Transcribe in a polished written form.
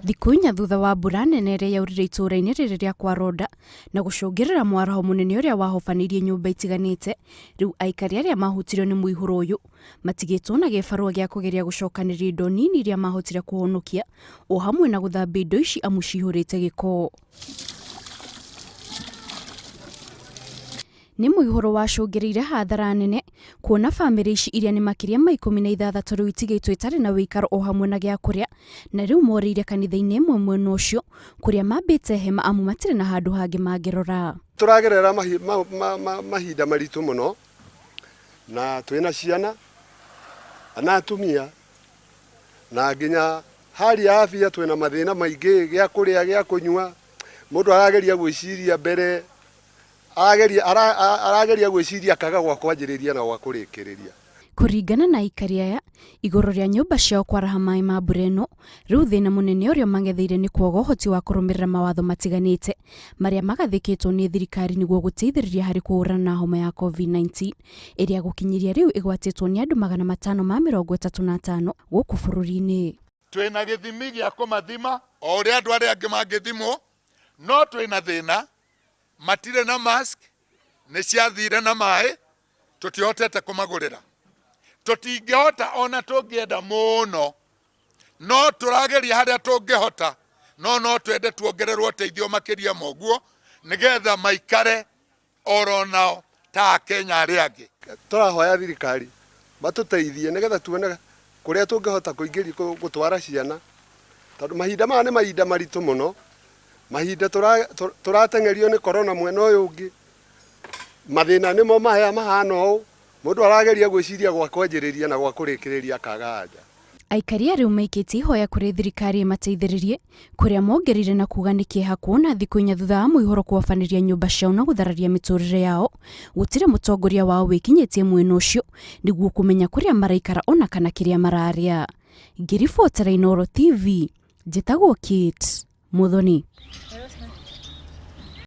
Thikũ inya thutha wa mbura nene ĩrĩa yaurire itũũra-inĩ rĩrĩ rĩa kwa Ronda na gũcũngĩrĩra mwaraho mũnene ũrĩa wahobanĩirie nyũmba itiganĩte, rĩu aikari arĩa mahutirio nĩ mũihũro ũyũ matigĩtwo na gĩbarũa gĩa kũgeria gũcokanĩrĩria indo nini iria mahotire kũhonokia o hamwe na gũthambia indo ici amu cihũrĩte gĩko. Nĩ mũihũro wacũngĩrĩire hathara nene kuona bamĩrĩ ici iria nĩ makĩria ma 16 rĩu itigĩtwo itarĩ na wĩikaro o hamwe na gĩa kũrĩa, na rĩu morĩire kanitha-inĩ ĩmwe mwena ũcio kũrĩa mambĩte hema amu matirĩ na handũ hangĩ mangĩrora. Tũragerera mahinda maritũ mũno na twĩna ciana na atumia na nginya hali ya afya twĩna mathĩna maingĩ, gĩa kũrĩa, gĩa kũnyua, mũndũ arageria gwĩciria mbere Arageria, ara, arageria gwĩciria akaga gwa kwanjĩrĩria na gwa kũrĩkĩrĩria. Kũringana na aikari aya, igũrũ rĩa nyũmba ciao kwaraha maĩ ma mbura ĩno, rĩu thĩna mũnene ũrĩa ũmang'etheire nĩ kwaga ũhoti wa kũrũmĩrĩra mawatho matiganĩte marĩa magathĩkĩtwo nĩ thirikari nĩguo gũteithĩrĩria harĩ kũhũrana na homa ya Covid-19 ĩrĩa gũkinyĩria rĩu ĩgwatĩtwo nĩ andũ 535 gũkũ bũrũri-inĩ. Twĩna gĩthimi gĩa kũmathima o ũrĩa andũ arĩa angĩ mangĩthimwo, no twĩna thĩna matirĩ na mask, nĩ ciathire na maĩ, tũtihotete kũmagũrĩra. Tũtingĩhota ona tũngĩenda mũno, no tũrageria harĩa tũngĩhota, no no twende tuongererwo ũteithio makĩria ma ũguo, nĩgetha maikare oro nao ta Akenya arĩa angĩ. Tũrahoya thirikari matũteithie nĩgetha tuone kũrĩa tũngĩhota kũingĩria gũtwara ciana, tondũ mahinda maya nĩ mahinda maritũ mũno. Mahinda tũrateng'erio nĩ korona mwena ũyũ ũngĩ, mathĩna nĩmo maya mahana ũũ, mũndũ arageria gwĩciria gwa kwanjĩrĩria na gwa kũrĩkĩrĩria akaga anja. Aikari a rĩu maikĩtie ihoya kũrĩ thirikari ĩmateithĩrĩrie, kũrĩa mongereire na kuga nĩ kĩeha kuona thikũ inya thutha wa mũihũro kũhobanĩria nyũmba ciao na gũthararia mĩtũrĩre yao, gũtirĩ mũtongoria wao wĩkinyĩtie mwena ũcio nĩguo kũmenya kũrĩa maraikara ona kana kĩrĩa mararĩa. Ngĩribotera Inooro TV, njĩtagwo Kate Muthoni.